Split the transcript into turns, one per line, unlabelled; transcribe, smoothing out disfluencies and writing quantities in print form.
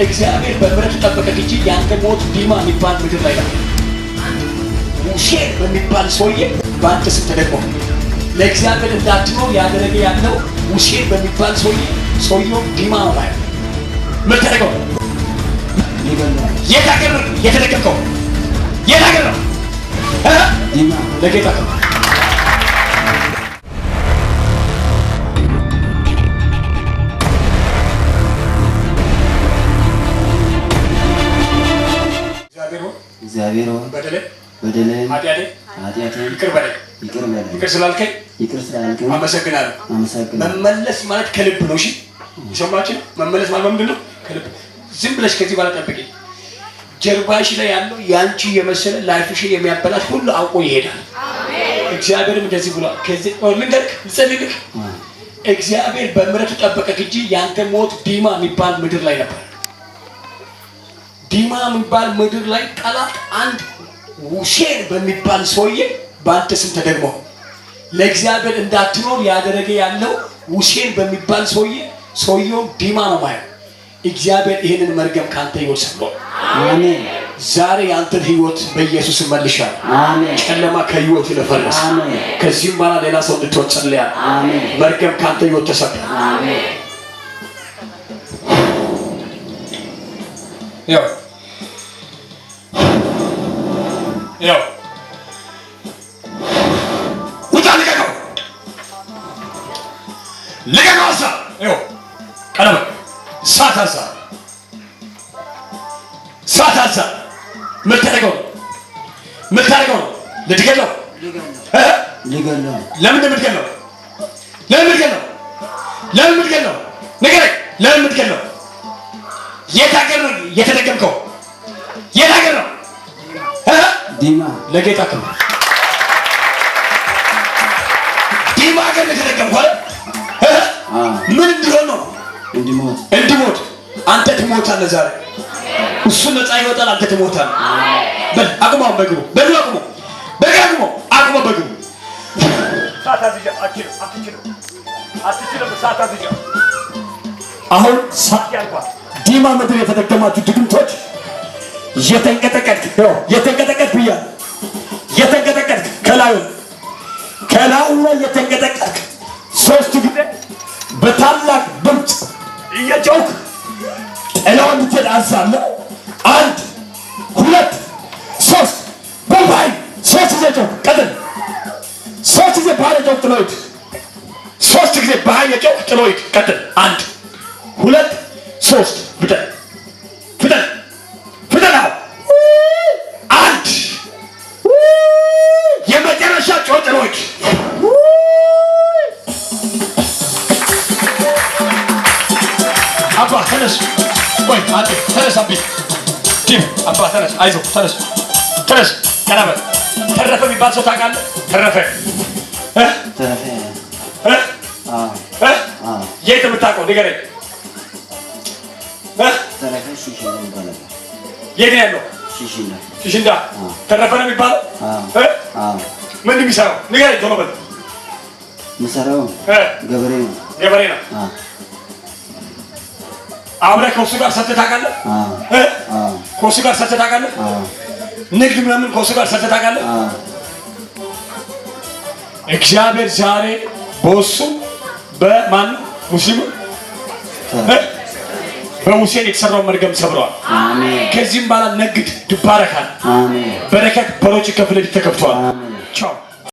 እግዚአብሔር በምሕረቱ ጠበቀህ እንጂ ያንተ ሞት ዲማ የሚባል ምድር ላይ ነው። ሙሴ በሚባል ሰውዬ በአንተ ስም ተደግሞ ለእግዚአብሔር እንዳትኖር ያደረገ ያለው ሙሴ በሚባል ሰውዬ፣ ሰውየው ዲማ ነው ማለት ምን ተደረገው? የት ሀገር ነው የተደገምከው? የት ሀገር ነው?
ዲማ።
ለጌታ ክብር። እግዚአብሔር ሆይ፣
እግዚአብሔር ሆይ፣
በደሌን፣
በደሌን፣
ኃጢአቴን
ኃጢአቴን
ይቅር በለኝ።
ይቅር በለኝ።
ይቅር ስላልከኝ
ይቅር ስላልከኝ
አመሰግናለሁ።
አመሰግናለሁ።
መመለስ ማለት ከልብ ነው። እሺ የሰማችሁ ነው። መመለስ ማለት ምንድን ነው? ከልብ። ዝም ብለሽ ከዚህ በኋላ ጠብቂ። ጀርባሽ ላይ ያለው ያንቺ የመሰለ life ሽን የሚያበላሽ ሁሉ አውቆ ይሄዳል። እግዚአብሔርም እንደዚህ ብሏል። ከዚህ ልንገርህ፣ ልጸልይልህ። እግዚአብሔር በምሕረቱ ጠበቀህ እንጂ ያንተ ሞት ዲማ የሚባል ምድር ላይ ነበር። ዲማ የሚባል ምድር ላይ ጠላት አንድ ሁሴን በሚባል ሰውዬ በአንተ ስም ተደግሞ ለእግዚአብሔር እንዳትኖር ያደረገ ያለው ሁሴን በሚባል ሰውዬ፣ ሰውየው ዲማ ነው ማለት። እግዚአብሔር ይህንን መርገም ካንተ ህይወት ሰብሯል።
አሜን።
ዛሬ ያንተን ህይወት በኢየሱስ መልሻለሁ።
አሜን።
ጨለማ ከህይወት ለፈረሰ
አሜን።
ከዚህም በኋላ ሌላ ሰው እንድትሆን ጸልያለሁ።
አሜን።
መርገም ካንተ ህይወት ተሰብሯል።
አሜን።
ያው ያው ውጣ፣ ልቀቀው፣ ልቀቀው። አዛ ይኸው ቀለበት እሳት አዛ፣ እሳት አዛ። ምን ታደርገው ነው? ምን ታደርገው ነው? ልትገለው እ?
ሊገለው።
ለምን የምትገለው? ለምን የምትገለው? ለምን የምትገለው? ንገረኝ። ለምን የምትገለው? የት ሀገር ነው የተደገምከው? የት ሀገር ነው እ?
ዲማ።
ለጌታ ክብር። ዲማ ሀገር ነው የተደገምከው አይደል? እ?
አዎ።
ምን እንዲሆን ነው?
እንዲሞት።
እንዲሞት። አንተ ትሞታለህ ዛሬ። እሱ ነፃ ይወጣል፣ አንተ ትሞታለህ። በል አቁመው፣ በእግሩ በእግሩ አቁመው፣ በእግሩ አቁመው፣ አቁመው በእግሩ። እሳት አዝዣ። አትችልም፣ አትችልም፣ አትችልም። እሳት አዝዣ። አሁን ያልኳት ዲማ ምድር የተደገማችሁ ድግምቶች የተንቀጠቀጥክ፣ ይኸው የተንቀጠቀጥክ ብያለሁ። የተንቀጠቀጥክ ከላዩ ላይ የተንቀጠቀጥክ ሶስት ጊዜ በታላቅ ድምፅ እየጮህክ ጥላው እንድትሄድ አዛለሁ። አንድ፣ ሁለት፣ ሶስት። በኃይል ሶስት ጊዜ ጮህ። ቀጥል። ሶስት ጊዜ በኃይል ጮህ፣ ጥሎ ሂድ። ሶስት ጊዜ በኃይል ጮህ፣ ጥሎ ሂድ። ቀጥል። አንድ፣ ሁለት፣ ሶስት። ፍጠን፣ ፍጠን፣ ፍጠን። አሁን አንድ የመጨረሻ ጮህ፣ ጥሎ ሂድ። አባ ተነስ። ቆይ አንዴ ተነስ። አቢ ቲም አባ ተነስ። አይዞህ ተነስ፣ ተነስ። ቀና በል። ተረፈ የሚባል ሰው ታውቃለህ? ተረፈ እ?
ተረፈ።
እ?
አዎ።
እ?
አዎ።
የት የምታውቀው ንገረኝ እ?
ተረፈ ሺሽንዳ ይባላል።
የት ነው ያለው?
ሺሽንዳ።
ሽሽንዳ ተረፈ ነው የሚባለው?
አዎ።
እ?
አዎ።
ምንድን ነው የሚሰራው? ንገረኝ ቶሎ በል።
የምሰራው
እ?
ገበሬ ነው።
ገበሬ ነው።
አዎ።
አብረህ ከእሱ ጋር ሰርተህ ታውቃለህ?
አዎ።
እ?
አዎ።
ከእሱ ጋር ሰርተህ ታውቃለህ?
አዎ።
ንግድ ምናምን ከእሱ ጋር ሰርተህ ታውቃለህ?
አዎ።
እግዚአብሔር ዛሬ በእሱ በማን ሙስሊሙ እ? በሙሴን የተሰራው መርገም ሰብረዋል።
አሜን።
ከዚህም በኋላ ነግድ፣ ትባረካለህ።
አሜን።
በረከት በሮች ከፊት ለፊት ተከፍተዋል።
አሜን።
ቻው።